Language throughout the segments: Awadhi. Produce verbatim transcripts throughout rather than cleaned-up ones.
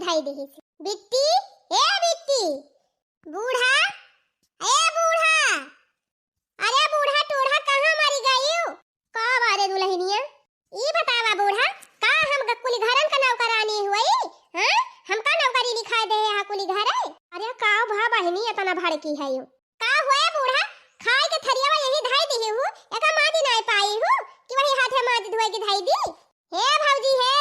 धई दिहिस। बिट्टी, ए बिट्टी, बूढ़ा, ए बूढ़ा, अरे बूढ़ा टूढ़ा कहाँ मरि गइउ? का बारे दुलहिनिया? ई बतावा बूढ़ा, का हम ग-, कुलि घरन क नौकरानी हुई? हाँ? हमका नौकरी लिखाइ देहे हा कुलि घरे? अरे का भा बहिनी एतना भड़की हइउ? का हुए बूढ़ा, खाइ के थरियावा यही धइ दिहिउ, एका माजि नाइ पाइउ कि वही हाथे माजि धोइ के धइ दी? हे भौजी हे,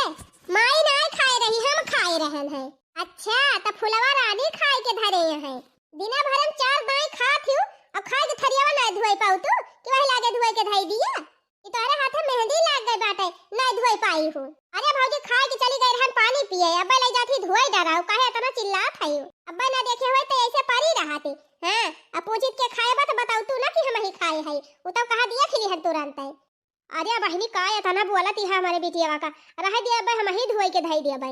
माई नाइ खाए रही, हम खाए रहन है। अच्छा, त फुलवा रानी खाए के धरे हैं। दिना भर हम चार दाई खात हिउ, अउ खाए के थरियावा नाइ धोए पाउ तू, कि वही लागे धोए के धई दिया? कि तोहरे हाथे मेहंदी लाग गई बाटे, नाइ धोए पाइउ। अरे भौजी, खाए के चली गई रहन पानी पिए, अब्बे लइ जाती धोए डराउ, काहे एतना चिल्लात हइउ? अब्बे ना देखे होइत त ऐसे परी रहती। हाँ, अब पूछित के खाए बा त बताउ तू ना कि हमही खाए हई, उ तउ कहा दिया खिली हन तुरंत। अरे बहिनी, का एतना बोलत इहा हमरे बिटियावा का? रहे दिया बे, हमही धोई के धई दिया बे।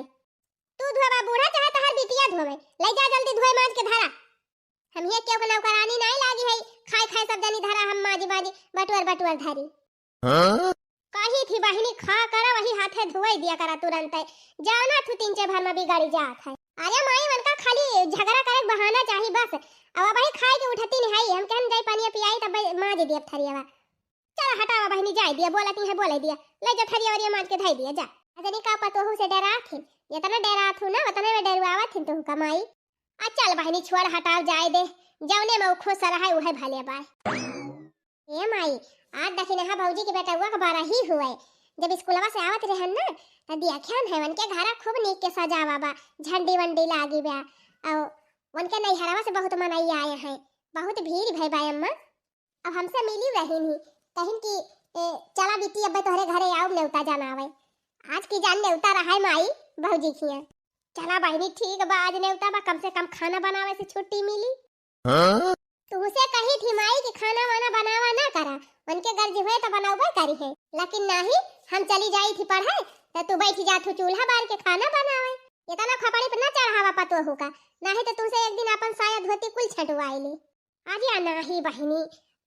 तू धोबा बूढ़ा चाहे तोहर बिटिया धोवे, लइ जा जल्दी धोए माज के धरा। हम हियाँ केहू के नौकरानी नाई लागी है, खाए खाए सब जनी धरा, हम माजी माजी बटुअर बटुअर धरी। हाँ? कही थी बहिनी, खा करा वही हाथे धोई दिया करा तुरंत, जाना थू तीन चार भर में बिगड़ी जात है। अरे माई, उनका खाली झगड़ा करे के बहाना चाही बस। अब वही खाए के उठती नहीं है, हम कहन जाई पानी पियाई तब माज दिया थरियावा। चला हटावा बहिनी, जाए दिया, बोलती है बोले दिया, ले जा थरिया वरिया माज के धई दिया जा। अजनी का पतोहू से डरात है, जितना डरात हूँ ना उतना में डरवावत है तुहू का माई। आ चल बहिनी छोड़ हटाव जाए दे, जौने में उ खुश रहे उहे भले बाय। ए माई, आज दखिनहा भौजी के बेटउआ के बरही हुए, जब स्कूलवा से आवत रहन ना त देखियन है उनके घरा खूब नीक के सजावा बा, झंडी वंडी लागी बा, और उनके नैहरवा से बहुत मनई आए हैं, बहुत भीड़ भई बा अम्मा। अब हमसे मिली रहिन ही, कहिन कि, "ए, चला बिट्टी, अब्बे तोहरे घरे आउब नेवता जनावे।" आज की जान नेवता रहाय माई, भौजी खिया। चला बहिनी, ठीक बा, आज नेवता बा, कम से कम खाना बनावे से छुट्टी मिली। हाँ? तुहसे कही थी माई कि खाना वाना बनावा ना करा, उनके गर्ज हुए तो बनौबे करी है, लेकिन नाही, हम चली जाई थी पढ़े, तो तू बैठ जा थू चूल्हा बार के खाना बनावे। इतना खपड़ी पे ना चढ़ावा पतोहू का, नाही तो तुहसे एक दिन अपन साया धोती कुल छंटवाई ले। अरे नाही बहिनी,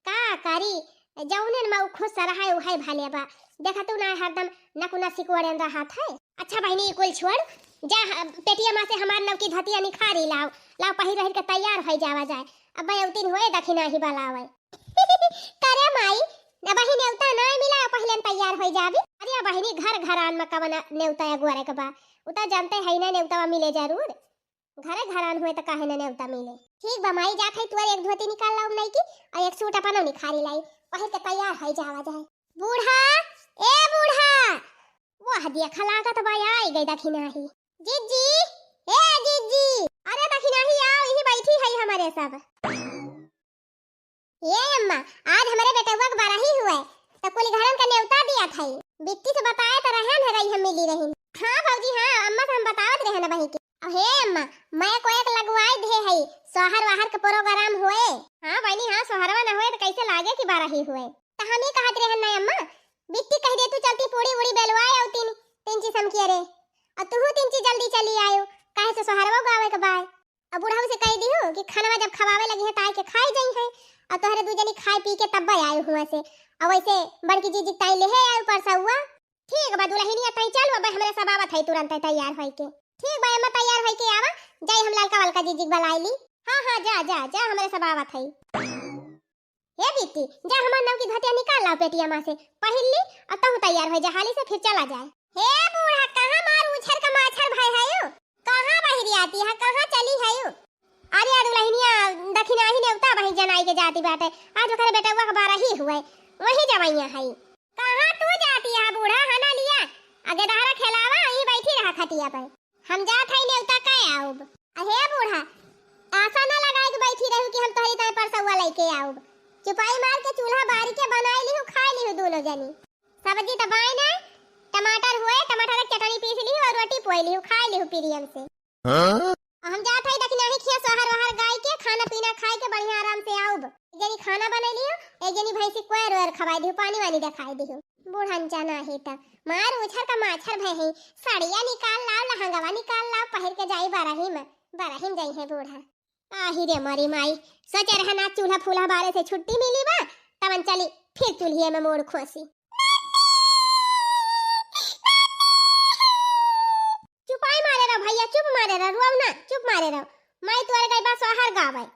का करी, जौनेन मा उ खुश रहे उहे भले बा। देखा तू ना हरदम नकुना सिकोड़ेन रहत है। अच्छा बहिनी, ई कुल छोड़, जा ह-, पेटिया मा से हमार नवकी धोतिया निखारी लाओ, लाओ पहिर रहिर के तैयार होई जावा जाए। अब बयौतिन होए दखिनही बलावे। करे माई, अबही नेवता ना मिला, पहिले तैयार होई जाबी। अरे बहिनी, घर घरान मा कवन नेवता अगोरे के बा, उ त जानते है ना नेवता मिले जरूर। घरे घरान हुए त काहे न नेवता मिले। ठीक बा माई, जात है तुअर एक धोती निकाल लाउब नई की, और एक सूट अपनो निखारी लाई, पहिर के तैयार है जावा जाए। बूढ़ा, ए बूढ़ा, वह देखा लागत बा आई गई दखिनही। जिज्जी, ए जिज्जी, अरे दखिनही आओ, यही बैठी है हमारे सब। ए अम्मा, आज हमरे बेटउआ के बरही हुए, त कुल घरन का नेवता दिया था। बिट्टी से बताए त रहन है रही हम मिली रही। हाँ भौजी, हाँ, अम्मा से हम बतावत रहन बही के। अब हे अम्मा, मैं को एक लगवाई दे है, सोहर वाहर के प्रोग्राम हुए। हाँ बहिनी, हाँ, सोहरवा न हुए त कैसे लागे कि बरही हुए। त हम ही कहत रहन ना अम्मा, बिट्टी कह दे तू चलती पूड़ी उड़ी बेलवाए आउतीन, तीन चीज हम किया रे। और तू तीन चीज जल्दी चली आयो, काहे से सोहरवा गावे के बाय। अब बुढ़ऊ से कह दिहु कि खनवा जब खवावे लगी है, त आए के खाए जाई है, और तोहरे दू जनी खाए पी के तब्बे आए हुआ से। और वैसे बड़की जीजी ताई ले है आए परसौआ। ठीक बा दुलहिनिया, तई चल, अब हमरे सब आवत है तुरंत तैयार होई के। ठीक बा अम्मा, तैयार होई के आवा, जाई हम ललका वलका जीजी के बुलाई ली। हाँ, हाँ, जा, जा, जा, हमरे सब आवत है। हे बिट्टी, जा हमार नवकी धोतिया निकाल लाओ पेटिया मा से, पहिर ली, और तहु तैयार हो जा हाली से, फिर चला जाए। हे बूढ़ा, कहाँ मार उछर का माछर भय है यो? कहाँ बहिरी आती है, कहाँ चली है यो? अरे यार दुलहिनिया, दखिनही नेवता बही जनाई के जाती बाटे, आज ओकरे बेटउआ के बरही हुए, वही जवैया है। कहाँ तू जाती है बूढ़ा, हना लिया, अगे दहरा खेलावा, यहीं बैठी रहा खटिया पे। हम जात हई नेवता कइ आउब। अहे बूढ़ा, आसा ना लगाए के बैठी रहू कि हम तोहरी ताई परसौआ लइके आउब। चुपाई मार के चूल्हा बारी के बनाए लिहू, खाए लिहू दोनों जनी। सब्जी त बाय ना, टमाटर हुए, टमाटर के चटनी पीस लिहू और रोटी पोए लिहू, खाए लिहू प्रियम से। हाँ? हम जात हई दखिनही खिया सोहर वहर गाय के, खाना पीना खाए के बढ़िया आराम से आउब। एक जनी खाना बनाई लिहू, एक जनी भैंसी कोयर ओयर खवाई दिहू, पानी वानी देखाई दिहू। बूढ़न जाना ही त मार उछर का माछर भय है। साड़िया निकाल लाओ, लहंगवा निकाल लाओ, पहिर के जाई बरही में, बरही में जाई है बूढ़ा। आही रे मरी माई, सोचे रहे ना चूल्हा फूल्हा बारे से छुट्टी मिली बा, तवन चली फिर चूल्हिए में मोड़ खोसी। चुपाई मारे रहो भैया, चुप मारे रहो। रोव ना, चुप मारे रहो। माई तोरे गई बा सोहर गावे।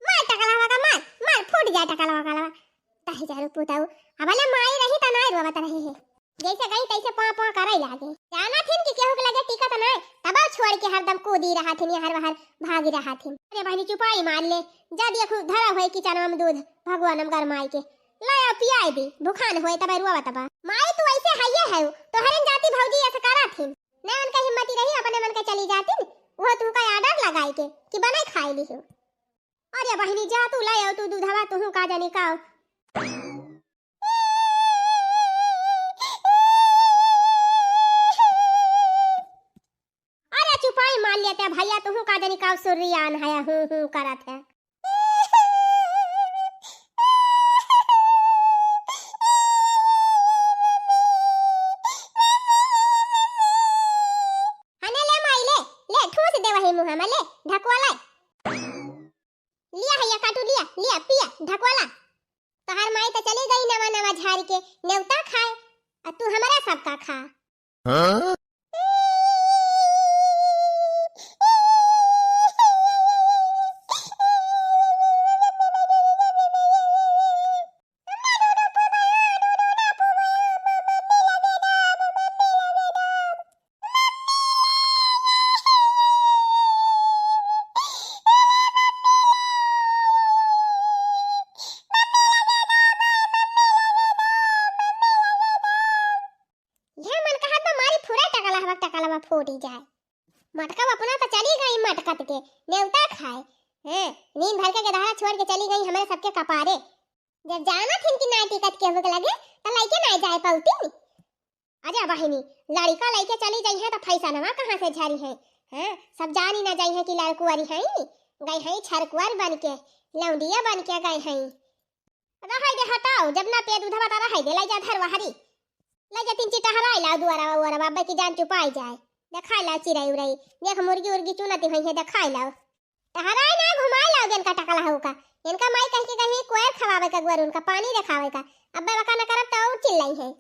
मार टकलवा का, मार, मार, फूट जाए टकलवा का लवा। तही जारू पुताऊ, अब ले माई रही त नाई रोवत रही है। जैसे गई तैसे पाँ पाँ करे लागे। जाना थिन कि केहू के लगे टिकत नाई, तब छोड़ के हरदम कूदी रहा थिन, हर बाहर भागी रहा थिन। अरे बहिनी चुपाई मार ले, जा देखू धरा होए किचनवा में दूध, भगवान में गरमाई के। लाया पियाई दी, भुखान होए तब रोवत बा। माई तू ऐसे हइये है, तोहरे जाति भौजी ऐसे करा थिन। नहीं उनका हिम्मत ही रही, अपने मन के चली जाती, वो तुमका आर्डर लगाई के कि बनाई खाई ली हो। अरे बहिनी जा तू लाया तू दूधवा, तुहू का जानी का। अरे चुपाई मार लेते भैया, तुहू का जानी का सुरियान है, हूँ हूँ करत है। हने ले माई ले, ले ठूस दे वही मुँह में, ले ढकवा ले। लिया हैया काटू, लिया, लिया, पिया, ढकवा ला। तोहार माई त चली गई नवा नवा झारी के नेवता खाए, आ तू हमरा सबका खा। हाँ? ये मन कहत बा मारी फुरे टकला हवा, टकलवा फूटी जाए। मटका अपना तो चली गई मटकत के नेवता खाए। हैं, नींद भर के गदहरा छोड़ के चली गई हमरे सबके कपारे। जब जाना थिन कि नाई टिकट केहू के लगे, त लइके नाई जाए पउतिन। अरे बहिनी, लड़िका लइके चली जाई है त फैसनवा कहाँ से झरी है? हैं, सब जानी ना जाई है कि लड़कुअरी है, गई है छरकुअर बन के, लौंडिया बन के गई है। रहै दे हटाओ, जब ना पे दूधवा त रहै दे, लै जा धरवा हरी। लै जा तीन चिटहराई लाओ दुआरा उआरा, अब्बै की जान चुपाई जाए। देखाई लाओ चिरई उरई, देख मुर्गी उर्गी चुनती होई है, देखाई लाओ। टहराई ना घुमाई लाओ, इनका टकला हो का, इनका माई कह के कहीं कोयर खवावे का गुआर, उनका पानी देखावे का। अब्बै वका न करब त और चिल्लाई है।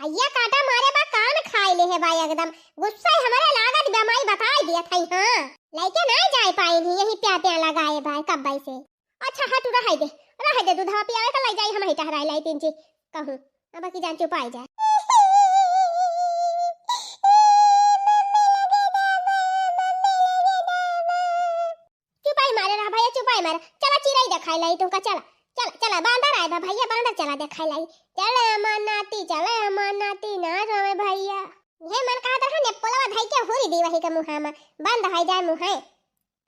हैया काटा मारे बा, कान खाए ले है बा एकदम। गुस्सा ही हमरे लागत बा, माई बताई दिया था, हाँ। लइके ना जाए पाइन ही, यही प्या प्या लगाए बा कब्बै से। अच्छा हटू, रहै दे, रहै दे, दूधवा पियावे का लै जाई, हम ही टहराई लाई तीन ची कहूँ। अब की जान चुपाई जाए। चुपाई मारे रहा भैया, चुपाई मारे। चला चिरई देखाई लाई तुमका, चला, चला, चला, बांदर आए बा भैया, बांदर चला देखाई लाई। चले हमार नाती, चले हमार नाती, ना रोवे भैया। ये मन कहत रहा ने पोलवा धई के हुरी दी वही के मुहा में, बंद है जाए मुहे।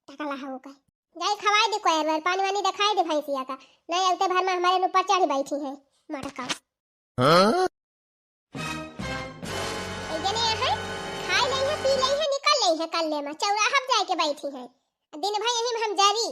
टकला हो गए। जाई खवाई दे कोयर वर, पानी वानी देखाई दे भैंसिया का। नहीं अवते भर में हमारे ऊपर चढ़ बैठी है मटका। हाँ? एक जने यहाँ खाई लई है, पी लई है, निकल लई है कल्ले में, चौराहा पे जाके बैठी है। दिन भर यही में हम जारी।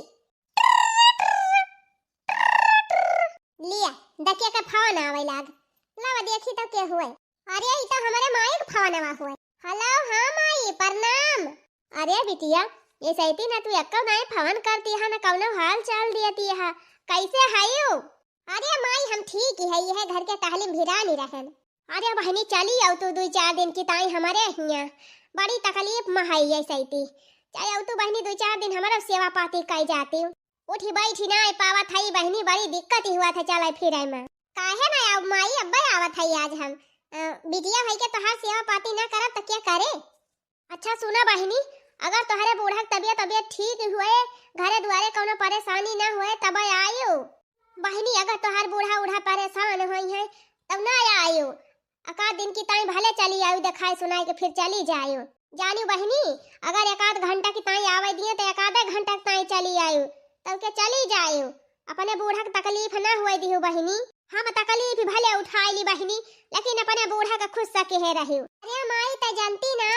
लिया, दकिया का फोन आवे लाग। लावा देखी तो के हुए। अरे, ई तो हमारे माई के फोन आवा हुए। हेलो, हाँ माई, प्रणाम। अरे बिटिया, ये सैती ना तू एक्को नाई फोन करती है, ना कौनो हाल चाल देती है, कैसे हयू? अरे माई, हम ठीक ही है, यह घर के टहली में भिरानी रहन। अरे बहनी, चली आऊ तू दुई चार दिन की ताई हमरे हियाँ, बड़ी तकलीफ में है ये सैती। चाहे आऊ तू बहनी दुई चार दिन हमारा सेवा पाती कई जाती। उठी बैठी ना पावत है बहनी, बड़ी दिक्कत ही हुआ था चले फिरे में। काहे ना आऊ माई, अब्बे आवत है आज हम। अ, बिटिया भाई के तोहार सेवा पाती ना करब त क्या करे? अच्छा सुना बहिनी, अगर तोहरे बूढ़ा के तबियत, तबियत ठीक हुए, घरे दुआरे कौनो परेशानी ना हुए, तब आयो। बहिनी, अगर तोहर बूढ़ा, बूढ़ा परेशान होई है, तब ना आयो। एकाध दिन की ताई भले चली आयो, देखाए सुनाए के फिर चली जायो। जानियो बहिनी, अगर एकाध घंटा की ताई आवे दिए, तो एकाधे घंटा की ताई चली आयो, तब के चली जायो। अपने बूढ़ा के तकलीफ ना हुए दियो बहिनी। हम तकलीफ भले उठाई ली बहिनी, लेकिन अपने बूढ़ा के खुश सके है रहियो। अरे माई, त जानती ना,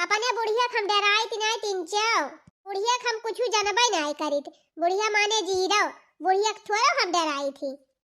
अपने बुढ़िया के हम डराई ती ना तीन चाव। बुढ़िया के हम कुछु जनबे नाहीं करित। बुढ़िया माने जीरो, बुढ़िया के थोड़ो हम डराई थी।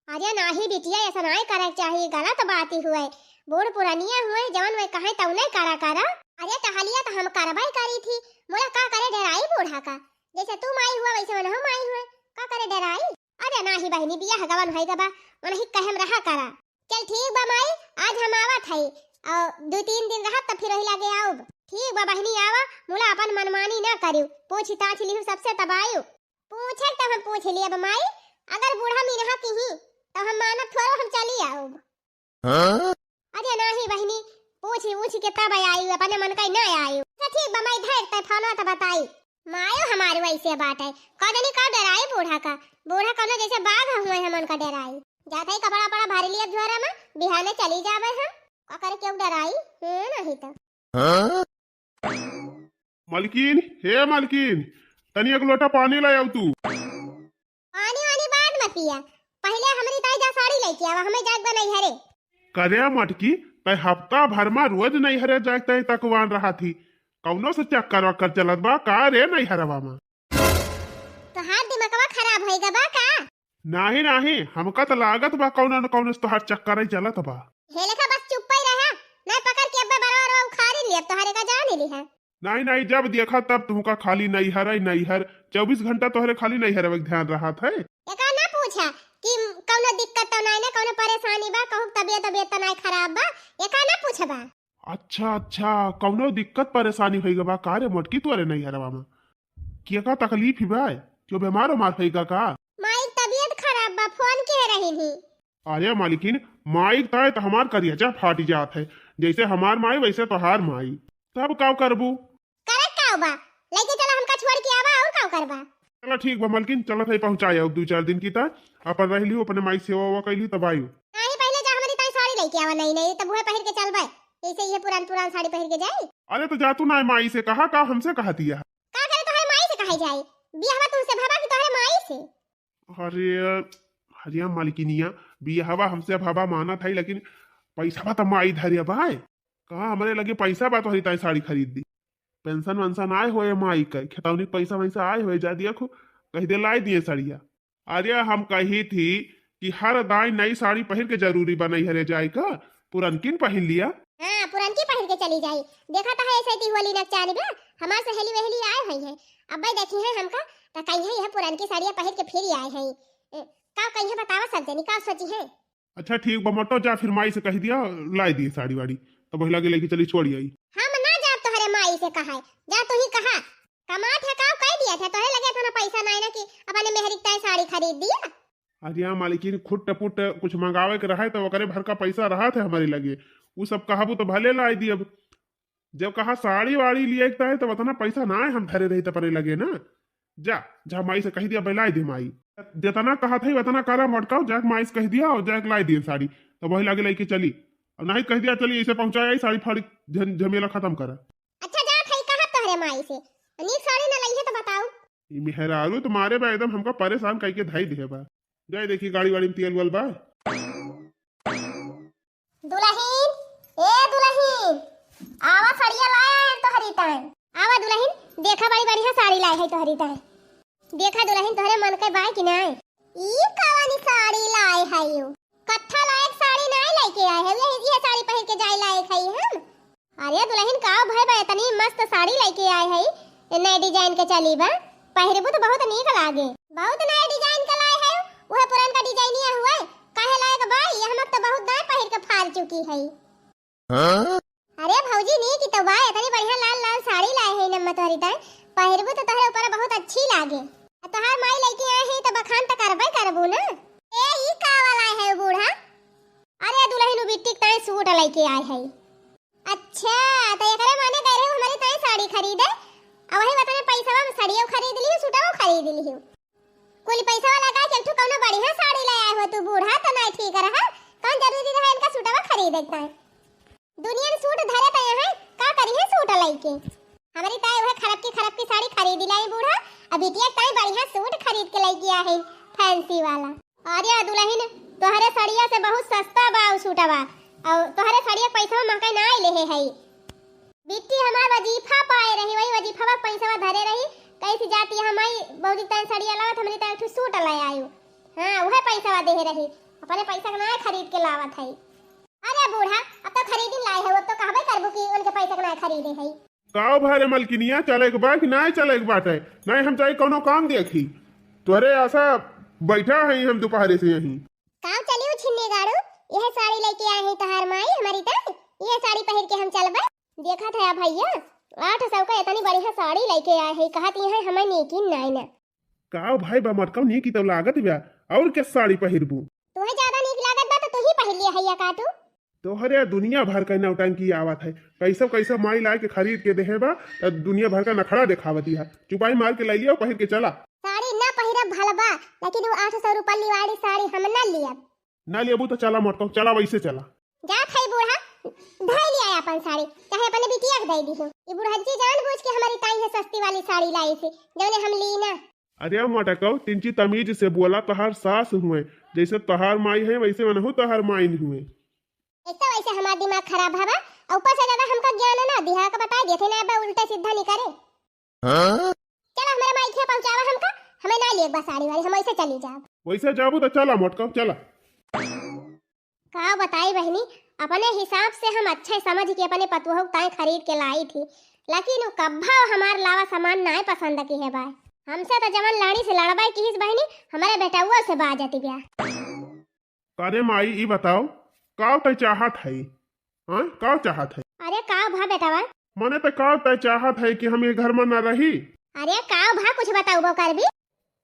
अरे नाहीं बिटिया, ऐसा नाहीं करे के चाही, गलत बात ही हुए। बूढ़ पुरनिया हुए, जवन वे कहे तउने करा करा। अरे टहलिया तो हम करबे करी थी, मोला का करे डराई बूढ़ा का? जैसे तू माई हुआ वैसे मनहु माई हुए, का करे डराई? अरे नाहीं बहिनी, बियाह गवन होई गबा, मनही कहे में रहा करा। चल ठीक बा माई, आज हम आवत हई, और दो तीन दिन रहब तब फिर वही लागे आउब। ठीक बा बहिनी, आवा, मोला अपन मनमानी ना करियो, पूछ ताछ लिहू सबसे तब आयु। पूछे के तब हम पूछ लियब माई, अगर बूढ़ा मिनहा किही तब हम मानब थोड़ो, हम चली आउब। हाँ? अरे नाहीं बहिनी, पूछ उछ के तब आयु, अपने मन का ही ना आयु। अच्छा ठीक बा माई, धर तै फोनवा त बताई। मायो हमार वैसे बाटे, का जानी का डराई बूढ़ा का। बूढ़ा कौनो जैसे बाघ हुए हमन का डराई। जात हई कपड़ा पड़ा भर लिया झोरा में, बिहाने चली जाबे हम। का करे केहू डराई? हे नाहीं तो। हाँ? मलकिन, हे मलकिन, तनी एक लोटा पानी ले आव तू। पानी वानी बाद में पिया, पहिले हमरी ताई जा साड़ी लेके आवा, हमें जाए बा नैहरे। करे मटकी, तै हफ्ता भर में रोज नैहरे जाए तै तकवान रहा थी, कौनो से चक्कर वक्कर चलत बा का रे नैहरवा में? तोहार दिमागवा खराब होई गबा का? नाहीं, नाहीं, हमका त लागत बा कौनो न कौनो से तोहार चक्कर ही चलत बा। हे लेखा बस चुप्पे रहा, नहीं पकड़ के अब्बे बरवा बरवा उखाड़ी लिया, तोहरे का जान ही लिहा। नाहीं, नाहीं, जब देखा तब तुहका खाली नैहर ही नैहर, चउबीस घंटा तोहरे खाली नैहर में ध्यान रहत है। एका ना पूछा कि कौनो दिक्कत तो नाहीं ना, कौनो परेशानी बा, कहूँ तबियत तबियत तो नाहीं खराब बा, एका ना पूछबा। अच्छा, अच्छा, कौनो दिक्कत परेशानी होई गबा का रे मोटकी तोरे नैहरवा में? केका तकलीफ ही बा? क्यों बीमार उमार होई गा का? माई के तबियत खराब बा, फोन के रही ही। अरे मालकिन, माई के ताय तो हमार करियाचा फाटी जात है, जैसे हमार माई वैसे तोहार माई। तब का करबू? करे का बा, लेके चला हमका छोड़ के आवा, और का करबा? चला ठीक बा मलकिन, चलत है पहुँचाए अब दो चार दिन की ताय, अपन रह लियो, अपने माई सेवा वेवा कैली तब आयु। नाहीं, पहिले जा हमरी ताई साड़ी लेके आवा, नई नई, तब उहे पहिर के चलबे, जैसे ये पुरान पुरान साड़ी पहिर के जाई। अरे तो जा तू ना माई से कहा, का हमसे कहा दिया? का करे तोहरे माई से कहे जाई? बियाहवा तुमसे भवा कि तोहरे माई से? अरे, अरे मलकिनिया, बियाहवा हमसे भवा मानत है, लेकिन पैसा बा त माई धरे बा। कहाँ हमरे लगे पैसा बा तोहरी ताई साड़ी खरीद दी? पेंशन वेंशन आए होए माई के, खेतौनी के पैसा वैसा आए होए, जा दिया खो, कह दे लाई दिए साड़िया। अरे हम कही थी कि हर दाई नई साड़ी पहिर के जरूरी बा नैहरे जाए का, पुरनकिन पहिन लिया। हाँ, पुरनकी पहिर के चली जाई। देखा तो है ऐसे ती होली नकचानी बा, हमार सहेली वहेली आए हुई है, अब्बे देखी है हमका तो कही है यह पुरनकी साड़िया पहिर के फिर आए है। ए, का कही है बतावा सब जनी, का सोची है? अच्छा ठीक बा मोटो, जा फिर माई से कह दिया लाई दिए साड़ी वाड़ी, तब वही लागे लेके चली छोड़ी आई। हम ना जाब तोहरे माई से कहा, जा तू ही कहा। कमात है का कह दिया था, तोहरे लगे इतना पैसा नाई ना कि अपने मेहरी के ताई साड़ी खरीद दिया। अरे हाँ मालकिन, खुट टपुट कुछ मंगावे के रहे तो ओकरे भर का पैसा रहा था हमारे लगे, उ सब कहबू तो भले लाई दियब। जब कहा साड़ी वाड़ी लिए के ताई तो उतना पैसा ना है हम धरे रही तो अपने लगे ना। जा, जा माई से कह दिया, बलाई दे माई। जितना कहा था उतना करा मोटकाऊ, जाके माई से कह दिया और जाके लाई दिए साड़ी, तो वही लागे लेके चली। और नहीं कह दिया चली ऐसे पहुंचाए आई साड़ी फाड़ी, झन-, झमेला खत्म करा। अच्छा जा थाई कहा तोहरे माई से, नीक साड़ी ना लइहे तो बताऊ। ई मेहरारू तुम्हारे बा एकदम हमका परेशान कइके धई दिहे बा। जाए देखी गाड़ी वाड़ी में तेल वेल बा। दुलहिन, ए दुलहिन, आवा साड़िया लाया है तोहरी ताई। आवा दुलहिन, देखा बड़ी बढ़िया साड़ी लाए है तोहरी ताई। देखा दुलहिन तोहरे मन के बाय कि नाय? ई कवनी साड़ी लाए है यू? कत्था लायक साड़ी नाय लेके आए है, यही, यह साड़ी पहिर के जाए लायक है हम। अरे दुलहिन का भय बा, इतनी मस्त साड़ी लेके आए है, नए डिजाइन के चली बा, पहिरबू तो बहुत नीक लागे। बहुत नया डिजाइन का लाए है, वह पुरान का डिजाइनिया हुए, काहे लायक बा, ये हमक तो बहुत दाय पहिर के फाल चुकी है। हाँ? अरे भौजी नीक तो बा, इतनी बढ़िया लाल लाल साड़ी लाए है नम्मा तोहरी ताई, पहिरबू तो तोहरे ऊपर बहुत अच्छी लागे। आ तोहार माई लेके आए है तो बखान तो करबे करबू ना। ए ई का वाला है बूढ़ा? अरे दुलहिन उ बिट्टी के ताई सूट लेके आए है। अच्छा, तो एकरे माने गए रहे हमारी ताई साड़ी खरीदे, आ वही बतने पैसा में साड़ियों खरीद लियो, सूटों खरीद लियो। कुल पैसा लगा के एक ठो कौनो बढ़िया साड़ी ले आए हो तू बूढ़ा, तो नहीं ठीक रहा। कौन जरूरी रहा इनका सूटवा खरीदे के ताई? दुनिया में सूट धरे तो यहाँ का करी है सूट लेके? हमारी ताई वह खरब की खरब की साड़ी खरीद लाई बूढ़ा, अब बिटिया के ताई बढ़िया सूट खरीद के लेके आए है फैंसी वाला। अरे दुलहिन, तोहरे सड़िया से बहुत सस्ता बा उ सूटवा, और तोहरे सड़िया के पैसा महंगाई ना आइले है, है। बिट्टी हमार वजीफा पाए रही, वही वजीफा का पैसा धरे रही, ऐसी जाती है हमारी बौरी ताई सड़िया लावत, हमरी ताई एक ठो सूट ले आयु। हाँ, उहे पैसा देहे रही, अपने पैसा के नाय खरीद के लावत है। अरे बूढ़ा, अब तो खरीदिन लाए है, अब तो कहबे करबू कि उनके पैसा के नाय खरीदे है। काव भारे मलकिनिया, चले के बा कि नाय चले के बाटे? नाय, हम जाई कौनो काम देखी। तोहरे आसा बैठा है हम दोपहरे से यहीं। काव चलियो छिन्नी गाड़ू, यह साड़ी लेके आए हैं तोहार माई हमरी ताई, यह साड़ी पहिर के हम चलबे। देखत है भैया, आठ सौ का इतनी बढ़िया साड़ी लेके आए हैं, कहत यह हमें नीकिन नाय ना। काव भाई बा मोटकऊ, नीकी तो लागत बा, और के साड़ी पहिरबू? तोहे ज्यादा नीक लागत बा तो तू ही पहिर लिया है या काटू। तोहरे दुनिया भर के नौटंकी आवत है, कैसे कैसे माई लाए के खरीद के देहे बा, त दुनिया भर का नखड़ा देखावती है। चुपाई मार के ले लिया, पहिर के चला। साड़ी ना पहिरब भल बा, लेकिन वो आठ सौ रुपया वाली साड़ी हम ना लियब। ना लेबू तो चला मोटको, चला वैसे चला। जात है बूढ़ा, धई लिया अपन साड़ी, चाहे अपने बिटिया के दे दी। ई बुढ़ज्जी जानबूझ के हमारी ताई है सस्ती वाली साड़ी लाई थी, जौने हम ली ना। अरे मोटको, तिंची तमीज से बोला, तोहार सास हुए, जैसे तोहार माई है वैसे मनहू तोहार माइन हुए। एक तो वैसे हमार दिमाग खराब हवा, और ऊपर से ज्यादा हमका ज्ञान ना दिहा के बता दिए थे ना, अब उल्टा सीधा नहीं करे। हाँ? चला हमारे माई के पहुंचावा हमका, हमें ना लिए बा साड़ी वाड़ी, हम ऐसे चली जाब। वैसे जाबू तो चला मोटको, चला। का बताई बहिनी, अपने हिसाब से हम अच्छे समझ के अपने पतोहू ताई खरीद के लाई थी, लेकिन वो कब्बा हमार लावा सामान नाय पसंद की है बाय। हमसे तो जवन लड़ी से लड़बाई किहिस बहिनी, हमारे बेटउआ से बाजती ब्या। अरे माई, ई बताओ, का तय चाहत है? हाँ, का चाहत है? अरे का भा बेटवा? मने त का तय चाहत है कि हम ये घर में न रही? अरे का भा, कुछ बताउबो करबी?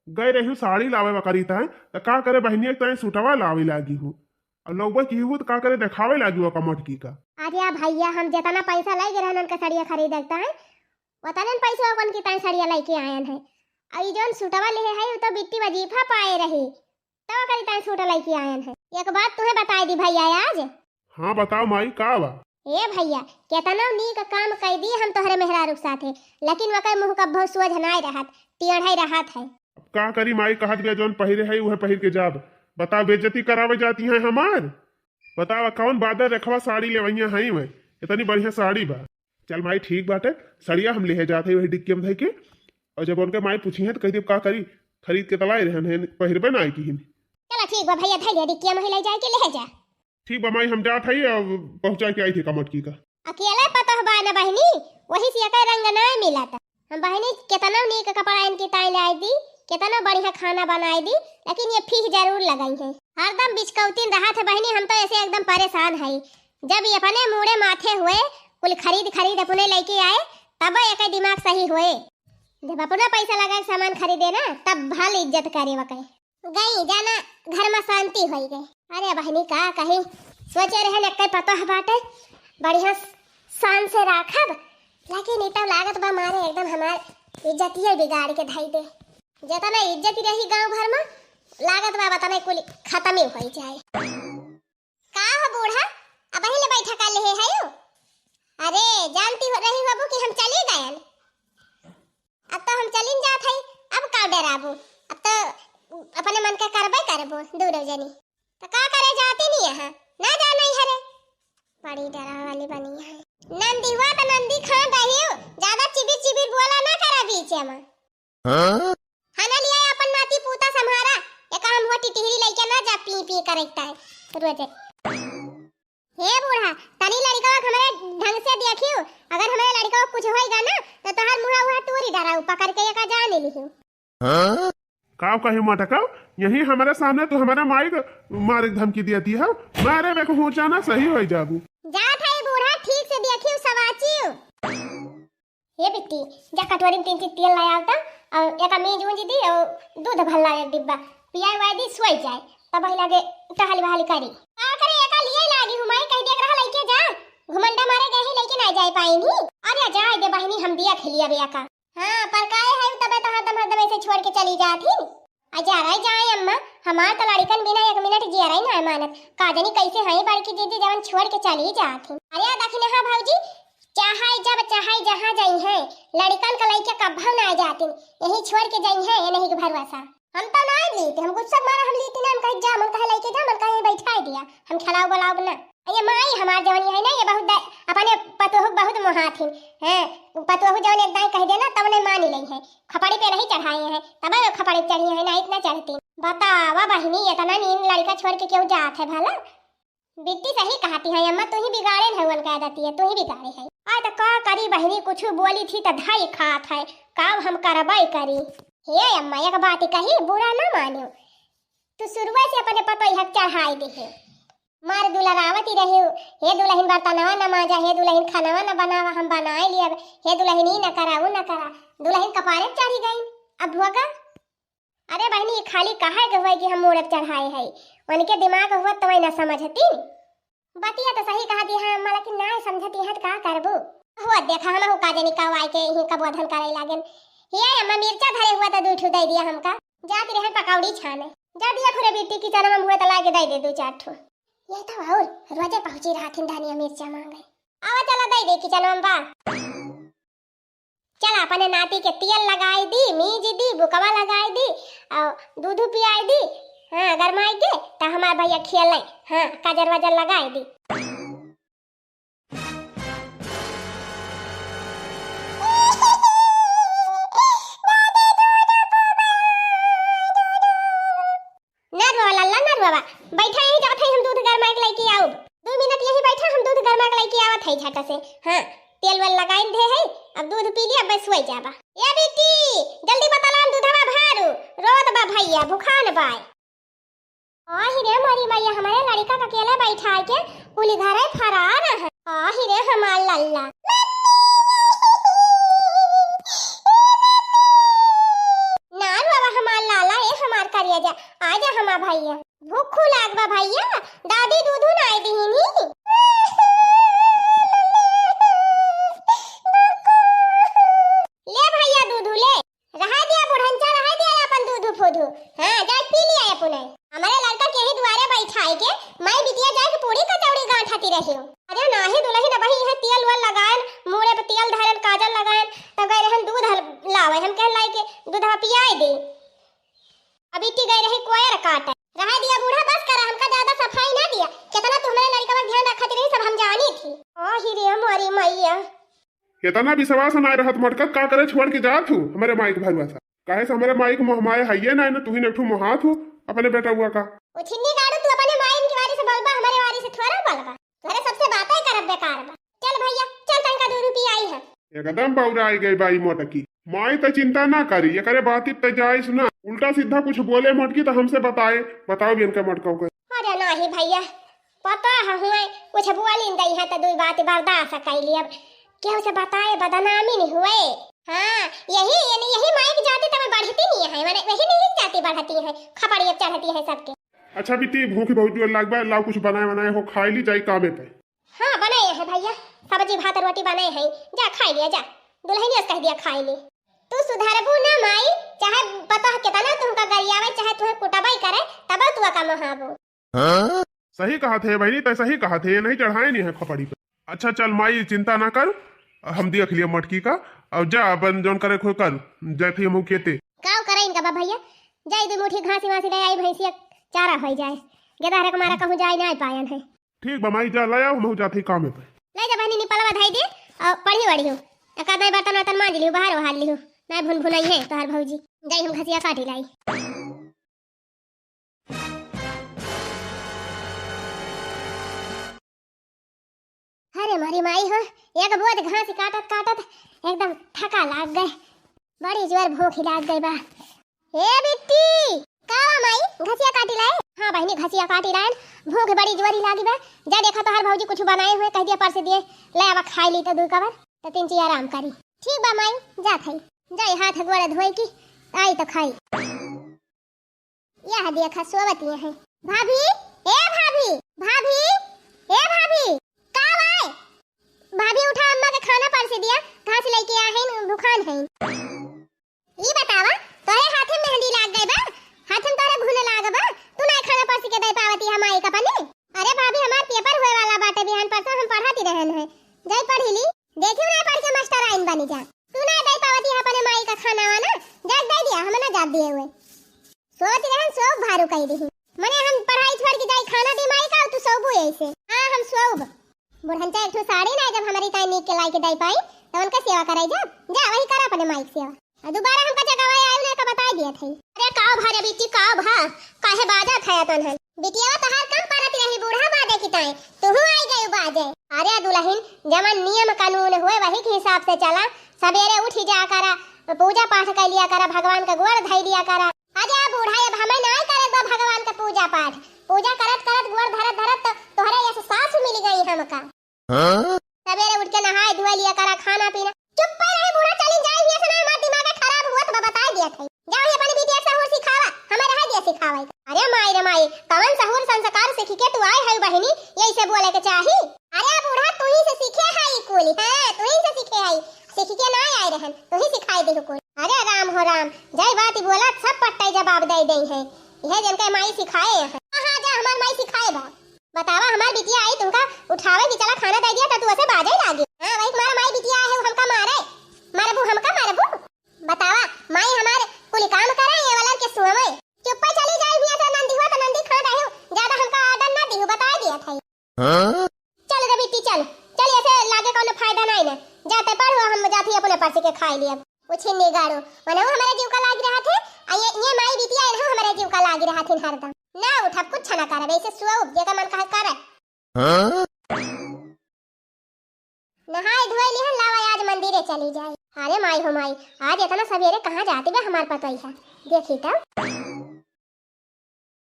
गए रही साड़ी लावे बकरी तय, त का करे बहिनिया के तय सूटवा लावे लागी हूँ। और लौबे की हूँ त का करे देखावे लागी वो कमटकी का। अरे भैया, हम जितना पैसा ले गए रहन उनका सड़िया खरीदे तय, उतने पैसा अपन की तय सड़िया लेके आयन है। और ई जौन सूटवा लिहे है, उ तो बिट्टी वजीफा पाए रही। तब ओकरी ताई सूट लइके आयन है। एक बात तुहे बताई दी भैया आज। हाँ, बताओ माई, का बा? ए भैया, केतनो नीक काम कई दी हम तोहरे मेहरारू के साथे, लेकिन वकर मुँह कब्बो सोझ नाय रहत, टेढ़े रहत है। अब का करी माई, कहत बिया जौन पहिरे है उहे पहिर के जाब। बताओ, बेइज्जती करावे जाती है हमार? बताओ, कौन बादर रखवा साड़ी लेवैया है वै? इतनी बढ़िया साड़ी बा। चल माई, ठीक बाटे, सड़िया हम लेहे जात है वही डिक्की में धइ के, और जब उनके माई पूछी है तो कह देब का करी, खरीद के तलाई रहन है, पहिरबे ना आई किहिन। चला ठीक बा भैया, धइ ले डिक्किया में ले जाए के ले जा। ठीक बा माई, हम जात है, अब पहुँचा के आई थी कमटकी का। अकेले पतोह बा ना बहिनी, वही से एकर रंग ना मिलत। हम बहिनी केतना नीक कपड़ा इनकी ताई लाई दी, केतना बढ़िया खाना बनाई दी, लेकिन ये फीह जरूर लगाई है। हरदम बिचकौतिन रहत है बहिनी, हम तो ऐसे एकदम परेशान है। जब ये अपने मूड़े माथे हुए, कुल खरीद खरीद अपने लेके आए, तब एक दिमाग सही हुए। जब अपना पैसा लगा के सामान खरीदे ना, तब भल इज्जत करे वके। गई जाना, घर में शांति होई गई। अरे बहिनी का कही, सोचे रहे न कई पतोह बाटे, बढ़िया शान से राखब, लेकिन ई तो लागत बा मारे एकदम हमार इज्जतिये बिगाड़ के धई दे। जितना इज्जत रही गांव भर में, लागत बा बतने कुल खत्म ही होई जाए। का हो बूढ़ा, अबही ले बैठा कर लेहे है यू? अरे, जानती हो रही बाबू कि हम चली गयन। अब तो हम चलिन जात हई, अब का डराबू? अब तो अपने मन के करबे करबू, दूनो जनी। तो का करे जाती नहीं यहाँ, ना जाना ही हरे। बड़ी डरा वाली बनी है। नंदी हुआ तो नंदी खान रही हो, ज्यादा चिबिर चिबिर बोला ना करा बीच में। हाँ? खाना लिया अपन नाती पूता संभारा, एका हम हुआ टिटहरी लइके ना जा पी पी करता है रोजे। हे बूढ़ा, तनी लड़का के हमरे ढंग से देखियो, अगर हमरे लड़का को कुछ होइगा ना, तो तोहार मुँह वह टूरी डराऊ पकड़ के एका जान लिहियो। हाँ? का कही मटका, यही हमारे सामने तू हमारे माई को मारे के धमकी दिया दी है, मारे में को जाना सही हो जाबू। जात है बूढ़ा, ठीक से देखियो सवाचियो। हे बिट्टी, जा कटोरी में तीन चीज तेल ले आवता, और एक मीज ऊंज दी, और दूध भल्ला एक डिब्बा पियाए वाए दी, सोई जाए, तब वही लागे टहल वहल करी। का करे, एका लिए लागी हूँ माई, कहीं देख रहा लइके जा, घुमंडा मारे गए ही लइके ना जाए पाई नहीं। अरे जाए दे बहिनी, हम दिया खेलिया बे एका। हाँ, पर काहे है तबे तो हरदम हरदम ऐसे छोड़ के चली जात ही। आ जा रही जाए अम्मा, हमार तो लड़िकन बिना एक मिनट जियरा ही ना मानत। का जानी कैसे हई बड़की दीदी जवन छोड़ के चली जात ही। अरे दखिन हाँ भौजी, चाहे जब चाहे जहाँ जाई हैं, लड़िकन का लइके कब्बो ना जातिन, यही छोड़ के जाई हैं, ये नहीं के भरोसा। हम तो ना लीते, हम गुस्सा मारा हम लीते ना, हम कहे जा, मन कहे लइके जा, मन कहे बैठा दिया, हम खिलाओ बुलाओ ना। ये माई हमार जवनी है ना, ये बहुत दा-, अपने पतोहू के बहुत मोहात हिन। हैं, पतोहू जवन एक दाई कह देना, तब नहीं मानी लई है। खपड़ी पे नहीं चढ़ाए हैं, तब वो खपड़ी चढ़ी है ना, इतना चढ़ती। बतावा बहिनी, इतना नीन लड़का छोड़ के क्यों जात है भला? बिट्टी सही कहती है अम्मा, तू ही बिगाड़े है उनका आदती है, तू ही बिगाड़े है। आ तो का करी बहिनी, कुछ बोली थी तो धाई खात है, का हम करबाई करी। हे अम्मा, एक बात कही, बुरा ना मानियो, तू शुरुए से अपने पतोहिया के चढ़ाई दी है। मार दुलरावती रही, हे दुलहिन बर्तनवा न माजा, हे दुलहिन खानवा न बनावा, हम बनाए लियब, हे दुलहिन ई न करा, ऊ न करा, दुलहिन कपारे पे चढ़ी गई। अब भोगा। अरे बहिनी, ई खाली कहे के हुए कि हम मूड़े पे चढ़ाए है, उनके दिमाग हुआ तो वही ना समझती। बतिया तो सही कहती है अम्मा, लेकिन ना समझती है तो का करबू? हुआ देखा हम का जानी कब आए के यहीं कब अधन करे लागेन। ये अम्मा मिर्चा धरे हुआ तो दू ठू दे दिया हमका, जाती रहन पकौड़ी छाने। जा दिया खुरे बिट्टी किचन में हुए तो लाके दे दे दू चार ठू। ये तो और रोजे पहुंची रहथिन धनिया मिर्चा मांगे। आवा चला दे दे किचन में बा। चल अपने नाती के तेल लगाई दी, मीज दी, बुकवा लगाई दी, और दूध पियाई दी। हाँ, गरमाई के तो हमार भैया खेले। हाँ, काजर वाजर लगाई दी। ना रो लल्ला, ना रो बाबा, बैठा यहीं जात है, हम दूध गरमाई के लेके आउब। दो मिनट यहीं बैठा, हम दूध गरमाई के लेके आवत है झट से। हाँ, तेल वेल लगाइन दे है, अब दूध पी लिया, बस सोई जाबा। ए बेटी, जल्दी बतलान दूधवा भारू, रोत बा भैया, भुखान बाय। आही रे मोरी मैया, हमारे लड़का का अकेले बैठा के कुली घरे फरार है। आही रे हमार लल्ला। ना रो बाबा हमार लाला, ए हमार करिया जा, आ जा हमार भैया। भूख लाग बा भैया, दादी दूधू नाई दिहिनी। ले भैया दूधू ले, रहा दिया बुढ़नचा, रहा दिया अपन दूधू फूधू। हाँ, जाए पी लिया अपने। हमारे लड़का के ही दुआरे बैठाए के, माई बिटिया जाए के पूरी कचौड़ी गांठती रही हो। अरे नाही दुलहिन, अबही है तेल वेल लगाएन, मूड़े पे तेल धरेन, काजल लगाएन, तब गए रहन दूध हल-, लावे, हम कहन लाई के दूधवा पियाए दे। अब इट्टी गए रही कोयर काटे। रहा दिया बूढ़ा, बस करा, हमका ज्यादा सफाई ना दिया। कितना तू हमारे लड़का पर ध्यान रखत रही, सब हम जानी थी। ओ ही रे मोरी मैया। इतना विश्वास ना रहत मटका, का करे छोड़ के जात हूँ हमारे माई के भरोसा। काहे से हमारे माई के मोह माया है ये ना, ना तू ही एक ठो मोहात हूँ अपने बेटा हुआ का। ओ छिन्नी गाड़ू, तू अपने माई के वारी से बोलबा, हमारे वारी से थोड़ा बोलबा। तोहरे सबसे बातें करब बेकार बा। चल भैया, चल तनका दू रुपया आई है। एकदम बौराई गई बाई मोटकी। माई त चिंता ना करी, एकरे बाती त जाइस ना। उल्टा सीधा कुछ बोले मोटकी त हमसे बताए, बताओ भी इनका मोटका के। अरे नाही भैया, पता है हुए कुछ बोली नहीं है त दुई बात बर्दाश्त कर ली। अब केहू से बताए बदनामी नहीं हुए। हाँ, यही, यानी यही माई की जाति तब बढ़ती नहीं है, माने यही नहीं जाति बढ़ती है, खपड़िया चढ़ती है सबके। अच्छा बिट्टी, भूख बहुत जोर लाग बा, लाओ कुछ बनाए बनाए हो, खाई ली, जाई कामे पे। हाँ, बनाए हैं भैया, सब्जी भात रोटी बनाए हैं, जा खाई लिया जा, दुलहिनिया से कह दिया खाई ली। तू सुधरबू ना माई, चाहे पता है कितना तुमका गरियावे, चाहे तुम्हें कुटबाई करे, तब तू का मोहाबू। सही कहा थे बहनी, तै सही कहा थे, ये नहीं चढ़ाए नहीं है खपड़ी पे। अच्छा चल माई, चिंता ना कर, हम देख लिया मटकी का। अब जा अपन जौन करे खोए कर, जाते हम खेते। काव करे इनका बा भैया, जाई दो मुट्ठी घासी वासी ले आई, भैंसिया चारा हो जाए। गेदहरा के मारा कहूँ जाए ना पायन है। ठीक बा माई, जा ले आओ, हम जाते कामे पे। ले जा बहनी, निपलवा धाई दे और पढ़ी वढ़ी हो। एक आध बर्तन वर्तन मांज लियो, बाहर ओहार लियो, ना भुन भुनाई है तोहार भौजी। जाई हम घसिया काटी लाई। अरे मोरी माई हो, एक बोझ घास काटत काटत एकदम थका लाग गए, बड़ी जोर भूख लाग गई बा। ए बिट्टी, का बा माई, घसिया काटी लाए? हाँ बहनी, घसिया काटी लाए, भूख बड़ी जोरी लागी बा। जा देखा तोहार भौजी कुछ बनाए हुए, कह दिया परसे दिए, ले आवा खाई ली तो दू कवर, तो तीन चीज आराम करी। ठीक बा माई, जात हई, जाई हाथ गोड़ धोई की, आई तो खाई। यह देखा सोवत ये है। भाभी, ए भाभी, भाभी, ए भाभी, का बाय? भाभी उठा, अम्मा के खाना परसे दिया, घास लेके आ है, भुखान है। ई बतावा, तोरे हाथे मेहंदी लाग गई बा? हाथे में तोरे घुन लाग बा? तू ना खाना परसी के दे पावती है माई का पने? अरे भाभी, हमार पेपर हुए वाला बाटे बिहान परसों, हम पढ़ाती रहन है। जाई पढ़ी ली। देखियो ना पढ़ के मास्टर आइन बनी जा। तू ना दे पावती है अपने माई का खाना वाना, जाके दे दिया, हम ना जात दिए हुए। सोच रहन सो भारू कह दी। मने हम पढ़ाई छोड़ के जाई खाना दी माई का, तू सोबू ऐसे। हाँ, हम सोउब। बुढ़नचा एक ठो साड़ी ना जब हमरी ताई नीक के लाई के दई पाई, तो उनका सेवा कराई जा। जा वही करा अपने माई के सेवा। आ दोबारा हमका जगावा आयु ना का बताई दिया थई। अरे का भा रे बिट्टी, का भा? काहे बाजत है तनहन? बिटिया तहार कम परत रही बूढ़ा बाजे की ताई, तुहू आई गई बाजे। अरे दुलहिन, जवन नियम कानून होए वही के हिसाब से चला। सबेरे उठी जा करा, पूजा पाठ कर लिया करा, भगवान का गोड़ धई लिया करा। अरे बूढ़ा, अब हमें नाय करे बा भगवान का पूजा पाठ। पूजा करत करत गोड़ धरत धरत तो तोहरे यस सास मिल गई हमका। हाँ? सबेरे उठ के नहाए धोए लिया करा, खाना पीना। चुप्पे रहे बूढ़ा, चली जाए हियां से, ना हमार दिमाग खराब हुआ तो बताई दिया थई। जाओ ही अपनी बिटिया के सहूर सिखावा, हमें रह दिया सिखावे। अरे माई रे माई, कवन सहूर संस्कार सीख के तू आए है बहिनी, यही से बोले के चाही। अरे बूढ़ा, तू ही से सीखे है ई कुल, हाँ, तू ही से सीखे है, सीख के ना आए रहन, तू ही सिखाए दे कुल। अरे राम हो राम, जय बात बोला, सब पट्टे जवाब दे दे है, यह जन के माई सिखाए है। हाँ, हाँ, जा हमार माई सिखाए बा। बतावा, हमार बिटिया आई तुमका उठावे कि चला खाना दे दिया, तो तू ऐसे बाजे लागे। हाँ, वही तुम्हारा माई बिटिया है, वो हमका मारे, मारबू, हमका मारबू। बतावा, माई हमार कुल काम करे, ये वाला के सुनवे। चुप्पे चली जाई हियां से, नंदी हुआ तो नंदी खा रहे हो, ज्यादा हमका ऑर्डर ना दिहु, बता दिया था। हाँ? चल रे बिट्टी, चल, चल, ऐसे लागे कोनो फायदा नहीं ना, जाते पढ़ो, हम जाती अपने परसी के खाई लिया। उछिन्नी गाड़ू, मनहु हमरे जीव का लाग रहा थे, आ ये, ये माई बिटिया इनहु हमरे जीव का लाग रहा थे हरदम। ना उठब, कुछ ना करब, ऐसे सुअब, जेकर मन कहे करे। हाँ? नहाए धोए लिहन, लावा आज मंदिरे चली जाए। अरे माई हो माई, आज इतना सवेरे कहाँ जाती बा हमार पतोहिया? देखी तब।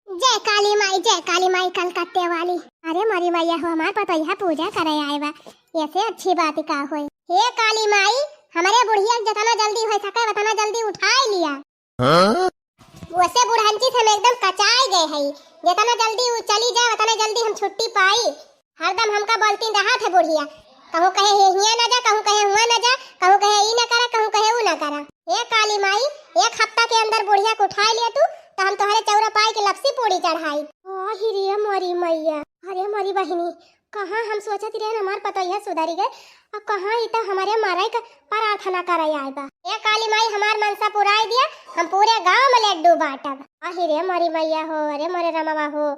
जय काली माई, जय काली माई कलकत्ते वाली। अरे मोरी मैया हो, हमार पतोहिया पूजा करे आए बा, ऐसे अच्छी बात का होई। हे काली माई, हमरे बुढ़िया के जितना जल्दी हो सके उतना जल्दी उठाए लिया। हाँ? वैसे बुढ़ंची से हम एकदम कचाए गए हई, जितना जल्दी वो चली जाए उतना जल्दी हम छुट्टी पाई। हरदम हमका बोलती रहा थे बुढ़िया, कहूँ कहे हे हियाँ ना जा, कहूँ कहे हुआँ ना जा, कहूँ कहे ई ना करा, कहूँ कहे ऊ ना करा। हे काली माई, एक हफ्ता के अंदर बुढ़िया के उठाए लिया तू, तो हम तोहरे चौरा पाए के लपसी पूड़ी चढ़ाई। आहि रे मोरी मैया, अरे मोरी बहिनी, कहाँ हम सोचत रहे हमार पतोहिया सुधरी गए, और कहाँ ई तो हमारे मरे के प्रार्थना करे आए बा। ए काली माई, हमार मनसा पुराई दिया, हम पूरे गांव में लड्डू बांटब। आहि रे मोरी मैया हो, अरे मोरे रमवा हो,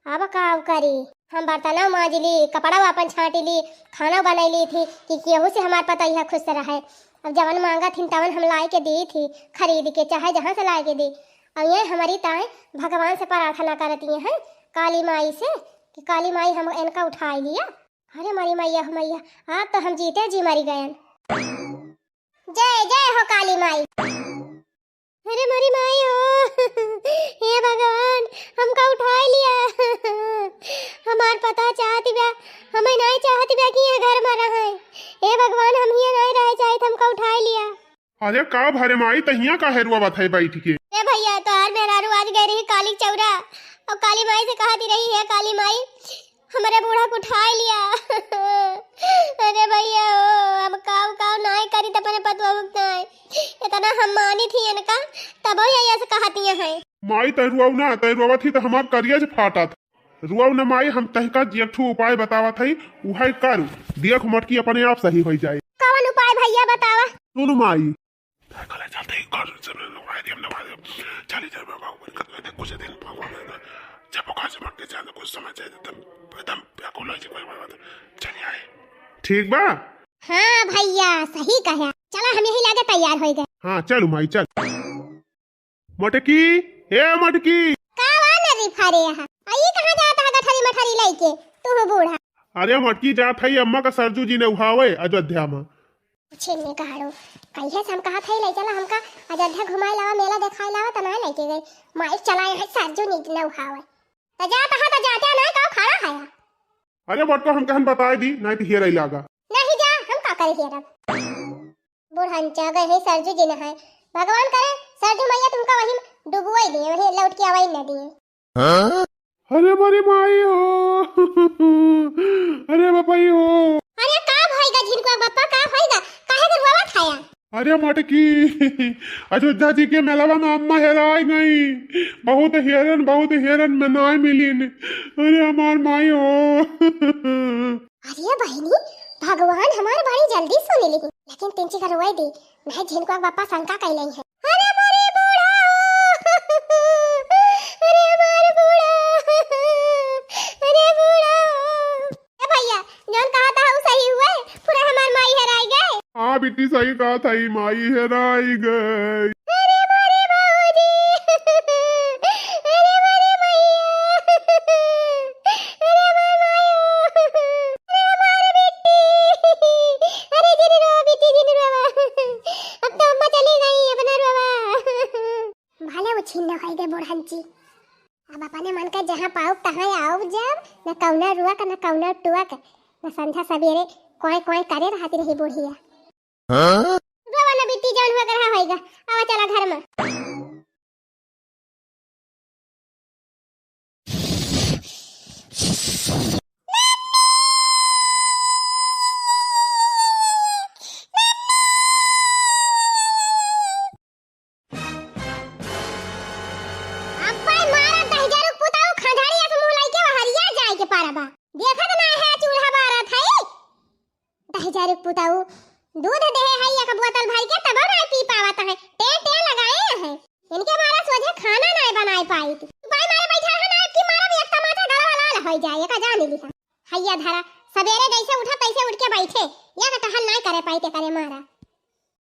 अब का करी? हम बर्तनों मांज ली, कपड़ा अपन छांट ली, खाना बनैली थी कि केहू से हमार पतोहिया खुश रहे। अब जवन मांगा थी तवन हम लाए के दी थी, खरीद के चाहे जहाँ से लाए के दी। अब ये हमारी ताई भगवान से प्रार्थना करती हैं, काली माई से, कि काली माई हम इनका उठाई लिया। अरे मरी मैया हो मैया, आज तो हम जीते जी मरी गयन। जय जय हो काली माई। अरे मरी माई हो, हे भगवान, हमका उठाए लिया। हमार पता चाहत बा, हमें नहीं चाहत बा कि ये घर में रहे। हे भगवान, हम ये नहीं रहे चाहत, हमका उठाए लिया। अरे का भरे माई, तहिया काहे रोवत है बैठ के? ए भैया, तोहार मेहरारू आज गए रही काली चौरा और काली माई से कहती रही, "हे काली माई, हमरे बूढ़ा को उठाए लिया।" अरे भैया हो, हम काऊ काऊ नाय करी त अपने पतोहू के नाय। इतना हम मानी थी इनका, तबो ये ऐसे कहती हैं। माई तै रोऊ ना, तै रोवत ही त हमार करिया जे फाटत। रोऊ न माई, हम तहका एक ठो उपाय बतावत हई, उहै कर, देख मटकी अपने आप सही होइ जाए। कवन उपाय भैया बतावा? सुन माई, तहका ले चलते ही कर, चल, नवाई देम, नवाई देम। चली जा बाबा, कुछ दिन बाबा, जब ओका से मटकी जाने कुछ समझ जाए, तब एकदम बेकुल हो जाए, कोई बात। चली आए। ठीक बा? हाँ भैया, सही कहे। चला, हम यही लागे तैयार होइ गए। हाँ, चलू माई, चल। मटकी, ए मटकी। का वा नरी फारे यहाँ? आ ई कहाँ जात है गठरी मठरी लइके? तू हो बूढ़ा। अरे मटकी जात है अम्मा का सरजू जी नउहावे अयोध्या में। छिन्नी कहाड़ो, कहिए से हम कहा थे ले चला हमका अयोध्या घुमाए लावा, मेला देखाए लावा, त ना लेके गए। माई चला है सरजू जी नउहावे। त जात है त जाते ना का खड़ा है। अरे बटको हम कहन बताए दी, नहीं तो हेरे लागा। नहीं जा, हम का करे हेरब। बुढ़ंचा गए है सरजू जी नहाए। भगवान करे सरजू मैया तुमका वहीं डुबोई दिए, वहीं लौट के आवाई न दिए। हाँ? अरे मोरी माई हो। अरे बापाई हो। अरे का भइगा झिनकुआ बापा, का भइगा? काहे के रोवत हया? अरे मटकी, अयोध्या जी के मेलवा में अम्मा हेराई गई। बहुत हेरन, बहुत हेरन में नाय मिलिन। अरे हमार माई हो। अरे बहिनी, भगवान हमार बड़ी जल्दी सुन ली, लेकिन तिनची का रोए दी, नहीं झिनकुआ बापा शंका कैले हैं। अरे मोरे बूढ़ा हो, अरे हमार बूढ़ा, अरे बूढ़ा हो। बेटी सही कहत हई, माई हेराई गई। अरे मोरे भौजी, अरे मोरे भैया, अरे मोर मायो, अरे हमार बेटी, अरे जिन रोवा बेटी, जिन रोवा। अब तो अम्मा चली गई, अब ना रोवा। भले वो छिन्न होई गए बुढ़ंची। अब अपने मन का जहाँ पाउब तहाँ आउब जाब, न कौनो रुअक, न कौनो टुअक, न संझा सबेरे कोई कोई करे रहती रही बुढ़िया। हाँ? रोवा न बिट्टी, जौन हुआ करहा होइगा। आवा चला घर में। अब्बे मारा दहिजरुक पुताऊ, खंझाड़ी अस मुँह लइके वहरिया जाए के पारा बा। देखत ना है चूल्हा बारत है। दहिजरुक पुताऊ, दूध देहे है एक बोतल भर के, तबो ना पी पावत है। टे टे लगाए है। इनके मारा सोझे खाना ना बनाए पाई थी। भाई मारे बैठा है ना कि मारा भी एक तमाचा गला लाल हो जाए, का जान लिहा। हैया धरा, सबेरे जैसे उठा तैसे उठ के बैठे, या का टहल ना करे पाई ते करे मारा।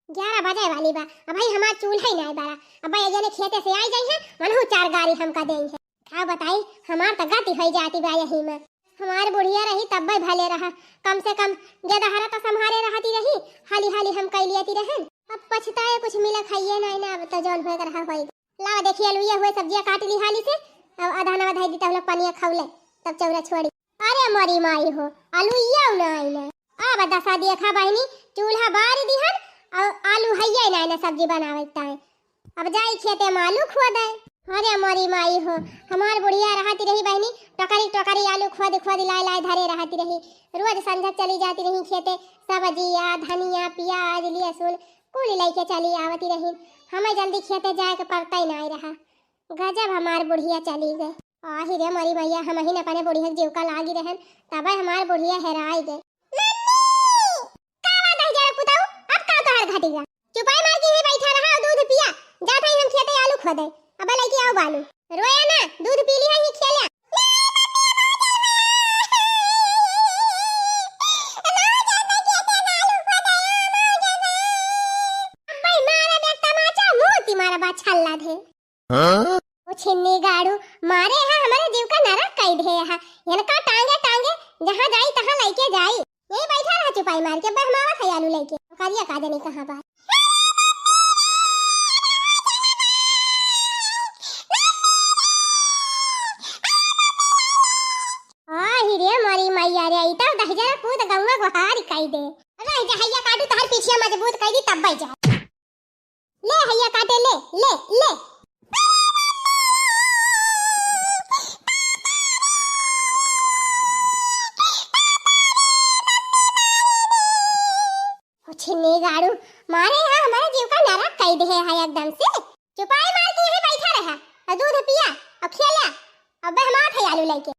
ग्यारह बजे वाली बा, अबही हमार चूल्हा ही नाई बारा। अब्बे ये जने खेते से आई जाई है, मनहु चार गारी हमका देई है। का बताई, हमार त गति होई जाती बा यही में। हमार बुढ़िया रही तब्बे भले रहा, कम से कम गेदहरा त सम्हारे रहती रही, हाली हाली हम कई लियती रहन। अब पछताए कुछ मिला खाइए नाई ना, अब त जौन होए के रहा होई। लावा देखिए, अलुइया हुए सब्जिया काट ली हाली से, अब आधा नवा धई दी, तब लोग पनिया खौले, तब चौरा छोड़ी। अरे मोरी माई हो, अलुइया नाई ना। अब दसा देखा बहिनी, चूल्हा बार दिहन, और आलू हैया नाई ना सब्जी बनावे के ताई। अब जाई खेते में आलू खोदे। अरे मोरी माई हो, हमार बुढ़िया रहती रही बहिनी, टोकरी टोकरी आलू खोद खोद लाए लाए धरे रहती रही। रोज संझा चली जाती रही खेते, सब्जिया, धनिया, प्याज, लहसुन, कुल लइके चली आवती रही। हमें जल्दी खेते जाए के पड़ता ही नाई रहा। गजब हमार बुढ़िया चली गए। आही रे मोरी मैया, हमहिन अपने बुढ़िया के जीव का लागी रहन, तबे हमार बुढ़िया हेराई गए। मम्मी! का बात है जरा पुताऊ? अब का तोहर घटी गा? चुपाई मार के ही बैठा रहा और दूध पिया। जात हई हम खेते आलू खोदे। अब लइके आओ बालू। रोया ना, दूध पी लिया ही खेला। अब्बे मारा बे तमाचा, मोती मारा बा छल्ला धे। हाँ? ओ छिन्नी गाड़ू, मारे हा हमरे जीव का नरक कई दे हा। इनका टांगे टांगे जहाँ जाई तहाँ लइके जाई। यही बैठा रहा चुपाई मार के, बहमावत है आलू लइके। करिया का जानी कहाँ बा। आही रे मोरी मैया रे, ई तो दहिजरा कूद गौवा गोहार कई दे। अरे जा हैया काटू, तहर पीछिया मजबूत कई दी तब जा। ले हैया काटे, ले, ले, ले। ओ छिन्नी गाड़ू, मारे यहाँ हमारे जीव का नरक कई दे है एकदम से। चुपाई मार के यहीं बैठा रहा, और दूध पिया, और खेला, अब हम आत है आलू लेके।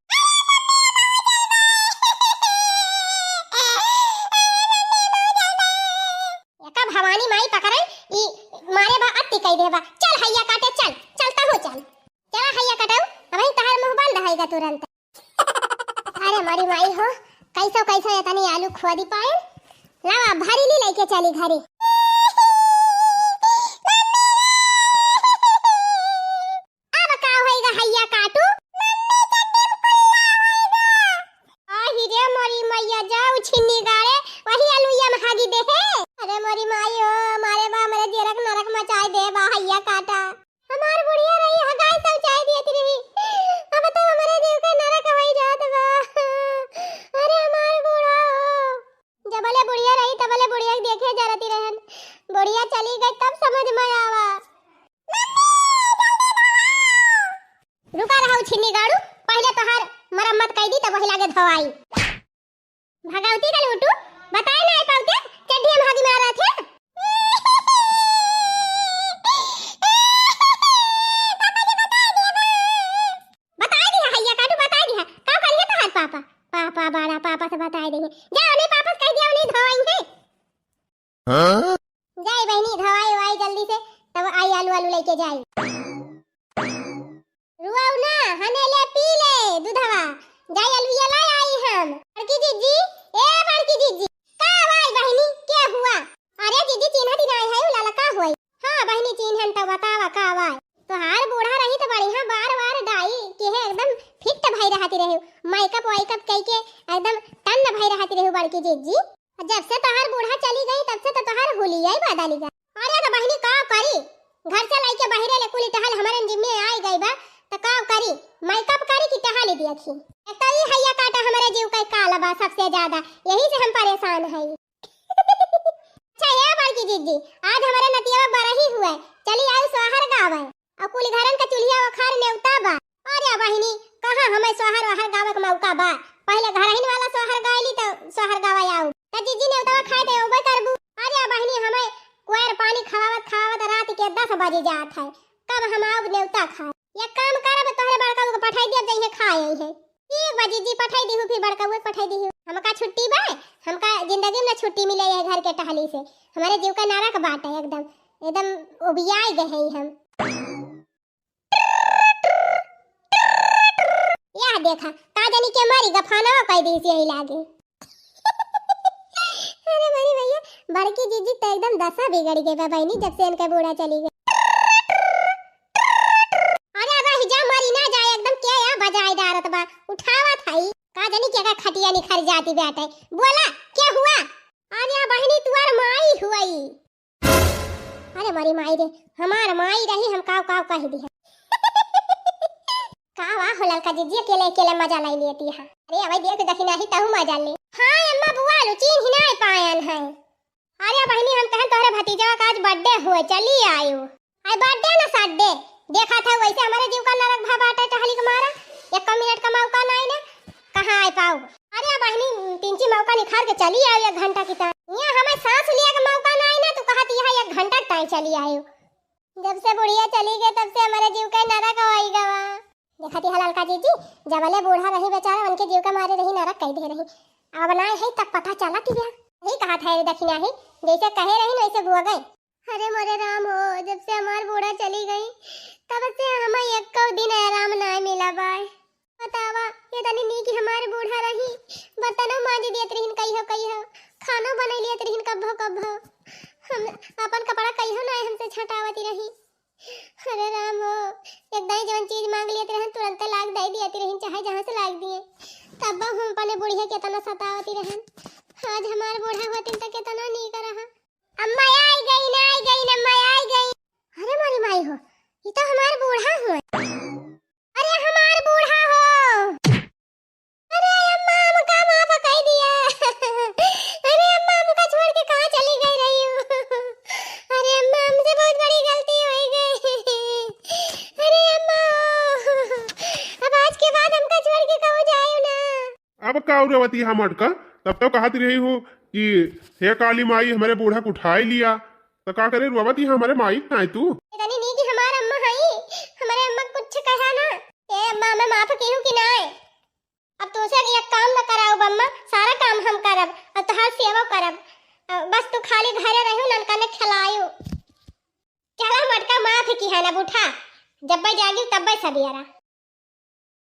एका भवानी माई पकड़े, ई मारे बा अति कई दे बा। चल हैया काटे, चल, चलता हो चल। चला हैया काटऊ, अबहीं तहार मुंह बंद हैगा तुरंत। अरे मोरी माई हो, कैसो कैसो ये तनी आलू खोदी पाए। लावा भरी ली लेके चली घरी। अब का होइगा हैया काटू? आही रे मोरी मैया, जाऊ छिन्नी गाड़े, वही अलुइया में हागी दे हे। अरे मोरी माई हो, मारे बा, हमरे जेरक नरक मचाए दे बा हैया काटा। हमार बुढ़िया रही, हगाई सब चाय दियत रही। अब तो हमरे जीव के नरक होई जात बा। अरे हमार बूढ़ा हो। जबले बुढ़िया रही, तबले बुढ़िया के देखे जरती रहन। बुढ़िया चली गई, तब समझ में आवा। रुका रहा छिन्नी गाड़ू, पहले तोहार मरम्मत कई दी, तब वही लागे धोआई। भगवती का लूटू, बताए ना पाउते, चड्ढी में हगी मारा थे। बताए दिया हैया काटू, बताए दिया। का करिए तोहार पापा? पापा, बड़ा पापा से बताए देंगे। जा, उन्हीं पापा से कह दिया, उन्हीं धोआई है। हाँ? जाई बहिनी, धोआई वाई जल्दी से, तब आई आलू आलू लेके जाई। रुआऊ ना, हने ले पी ले दूधवा, जाई अलुइया लाई आई हम। बड़की जीजी, ए बड़की जीजी, का भाई बहिनी, के हुआ? अरे बहिनी चिन्हन त बतावा का बाय। तोहार बूढ़ा रही त बढ़िया बार बार डाई किहे एकदम फिट भई रहती रही, मेकअप वेकअप कई के एकदम टन्न भई रहती रही बड़की जिज्जी। जब से तोहार बूढ़ा चली गई तब से त तोहार हुलिया ही बदली गई। अरे त बहिनी का करी, घर से लइके बहिरे ले कुली टहल हमरे जिम्मे आई गई बा, त का करी, मेकअप करी कि टहली देखी। एक त ई हैया काटा हमरे जीव का काल बा सबसे ज्यादा, यही से हम परेशान हई। अच्छा हे बड़की जिज्जी, आज हमरे नतिया बरही हुए, चली आउ सोहर गावे। अउ कुल घरन का चुल्हिया ओखार नेवता बा। अरे बहिनी, कहाँ हमें सोहर ओहर गावे के मौका बा? पहिले घरहिन वाला सोहर गाइली त सोहर गावे आउ। त जिज्जी नेवतवा खाए त अउबे करबू। अरे बहिनी, हमें कोयर पानी खवावत खवावत रात के दस बजे जात है, कब हम आउब नेवता खाए? एक काम करब, तोहरे बड़का के पठाई देब, जइहे खाए आई है। ठीक बा जिज्जी, पठाई दिहू, फिर बड़का के पठाई दिहू। हमका छुट्टी बा, हमका जिंदगी में ना छुट्टी मिले है घर के टहली से। हमारे जीव का नरक बाटे एकदम, एकदम उबियाए गए हैं हम। यह देखा, का जानी के मारी गफानवा कह दी यही लागे। अरे मेरी भैया, बड़की जिज्जी त एकदम दशा बिगड़ गई बा बहिनी, जब से इनका बूढ़ा चली गई। अरे रही जा, मरी ना जाए, एकदम के या बजाए डारत बा, उठावा थाई। का जानी के का खटिया निखर जाती बाटे। बोला, क्या हुआ? अरे बहिनी, तुहार माई हुई। अरे मोरी माई रे, हमार माई रही, हम काव काव कह दिया। का वाह हो ललका जिज्जी, अकेले अकेले मजा लाई लेती है। अरे अबे देख दखिनाही तहु मजा ले। हाँ अम्मा बुआ लो, चीन्ह ही नाई पायन है। अरे बहिनी, हम कहन तोहरे भतीजवा का आज बर्थडे हुए, चली आयो। आई बर्थडे न सड्डे, देखा था वैसे हमारे जीव का नरक भा बाटे टहली के मारा। एक मिनट का मौका नाई ना, कहाँ आए पाओ? अरे बहिनी, तिनची मौका निखार के चली आयो एक घंटा की ताई। यहाँ हमें सांस लिया के मौका नाई ना, तू कहत यहाँ एक घंटा की ताई चली आयो। जब से बुढ़िया चली गई तब से हमारे जीव का नरक होई गवा। देखती है ललका जिज्जी, जबले बूढ़ा रही बेचारा, उनके जीव का मारे रही नरक कह दे रही। अब नाई है तब पता चला कि क्या। यही कहा था रे दखिनाही, जैसे कहे रही वैसे हुआ गए। अरे मोरे राम हो, जब से हमार बूढ़ा चली गई तब से हमें एको दिन आराम नाई मिला बाय। बतावा, ये तनी नीक हमार बूढ़ा रही, बर्तनो मांज दियत रहिन कहियो कहियो, खानो बनाई लियत रहिन कब्बो कब्बो। हम अपन कपड़ा कहियो नाई हमसे छटावती रही। अरे राम हो, एक दाई जवन चीज मांग लियत रहन तुरंते लाग दे दियत रहिन, चाहे जहाँ से लाग दिए। तब हम अपने बुढ़िया के इतना सतावती रहन। आज हमार बूढ़ा होतिन त कितना नीक रहा। अम्मा आई गई ना, आई गई ना, अम्मा आई गई। अरे मोरी माई हो, ये तो हमार बूढ़ा हुआ। अरे हमार बूढ़ा हो। अरे अम्मा, हमका माफ कर दिया। अरे अम्मा, हमका छोड़ के कहाँ चली गई रही हो? अरे अम्मा, हमसे बहुत बड़ी गलती हो गई। अरे अम्मा, अब आज के बाद हमका छोड़ के कहूँ जाए ना। अब का उड़वती हा मटका? तब तो कहत रही हो कि हे काली माई, हमरे बूढ़ा के उठाई लिया, तो का करे रोवती हा हमरे माई नाई तू? इतनी नीक हमार अम्मा हई, हमरे अम्मा कुछ कहा ना। ए अम्मा, हमें माफ किहू कि नाई? अब तुमसे एक काम न कराउब अम्मा, सारा काम हम करब, अब तोहार सेवा करब। अ, बस तू खाली घरे रहू, ननका ने खिलायू। चला मटका माफ किहा ना बूढ़ा, जब्बे जागी तब्बे सबियरा।